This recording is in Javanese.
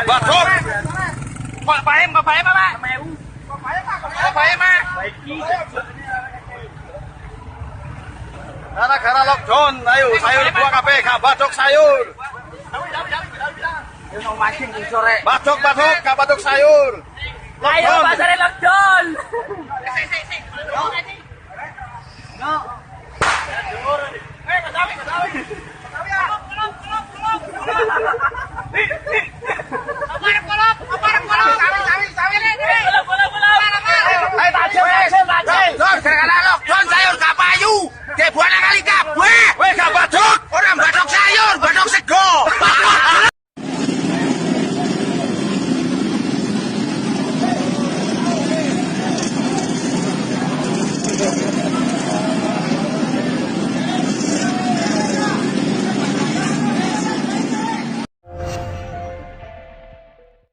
Gak bathok. Pak Paem, Pak Paem, Pak. Pak Paem, Pak. Gara-gara lockdown, ayo sayur buah kabeh, gak bathok sayur. Bathok bathok, gak bathok sayur. Ayo Lockdown. Pasare lockdown.